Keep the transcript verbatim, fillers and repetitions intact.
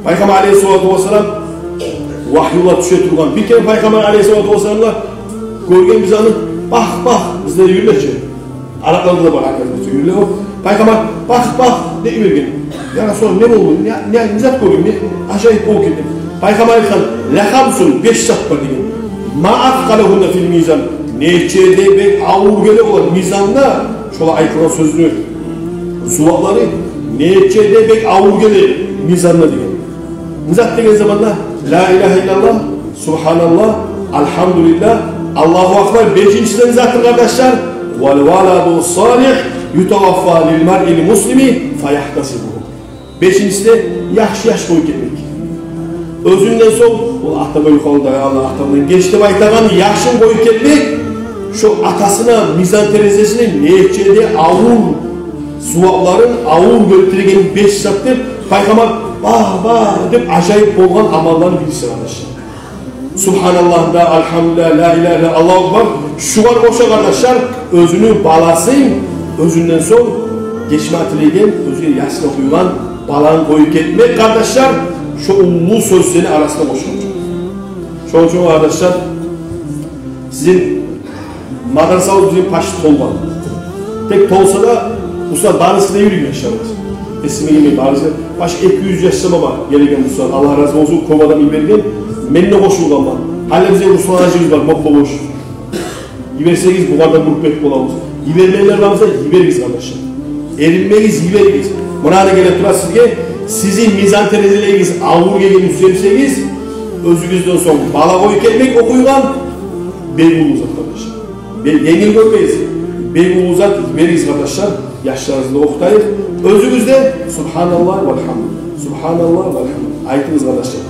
Пайхаммар алейгьиссалату вассалам, вагьюлар тюше тургъан. Бир керен Пайхаммар алейгьиссалату вассаламгъа гёрген бир затны, бакъ, бакъ, бизде юрюле чи. Арапларда да бар, арапларда юрюле о. Пайхаммар, бакъ, бакъ, деп йиберген. Я Расулаллагь, не болду? Не, не, не зат гёрдюнг? Не ажайып болуп гетди? Пайхаммар айтгъан: «Ла хамсун, беш зат бар», — деген. «Ма аскъалагьунна фил мизан». Нече де бек авур геле олар мизанда, шолар айтылгъан сёзню зуваплары, нече де бек авур геле мизанда деген. Не зат деген заманда: ла илагьа иллаллагь, субгьаналлагь, альгьамдулиллагь, Аллагьу акбар. Бешинчиси не затдыр, къардашлар? «Вал валаду салигь ютаваффа лил маръил муслими фаягьтасибугьу». Бешинчиси де яхшы яш къоюп гетмек. Оьзюнден сонг, ол ата боюп къалды, Аллагь, атамдан геч деп айтагъан яшын къоюп гетмек, шо атасына мизан терезесине нече де авур зувапларын, авур гётереген беш зат деп, Пайхаммар «бакъ, бакъ» деп ажайып болгъан амалланы бириси, къардашлар. Субгьаналлагь да, альгьамдулиллагь, ла илагьа иллаллагь, Аллагьу акбар. Шугъар къоша, къардашлар, оьзюню баласын, оьзюнден сонг гечме тилеген, оьзюне ясин охуйгъан баланы къоюп гетмек, къардашлар, шо уллу сёзлени арасына къошгъан. Шону учун, къардашлар, сизин мадрасабыз бизин почти толгъан. Тек толса да, устаз, барысы да юрюй, яшларыбыз. Эсиме гелмей, барысы. Почти эки юз яш сама бар гелеген устаз. Аллагь рази болсун, кёп адам йиберген. Мен де къошулгъанман. Гьали бизде Руслан гьажибиз бар, Моккобош. Йиберсегиз, бугъар да группа этип болабыз. Йибермегенлер бар буса, йиберигиз, къардашлар. Эринмегиз, йиберигиз. Муна да геле тура сизге, сизин мизан терезелеригиз авур гелген, сюйсегиз, оьзюгюзден сонг бала къоюп гетмек охуйгъан, бек уллу зат, къардашлар. Бек енгил гёрмегиз. Бек уллу зат, йиберигиз, къардашлар. Яшларыгъызны да охутайыкъ. Оьзюгюз де субгьаналлагь валгьамдулиллагь, субгьаналлагь валгьамдулиллагь айтыгъыз, къардашлар.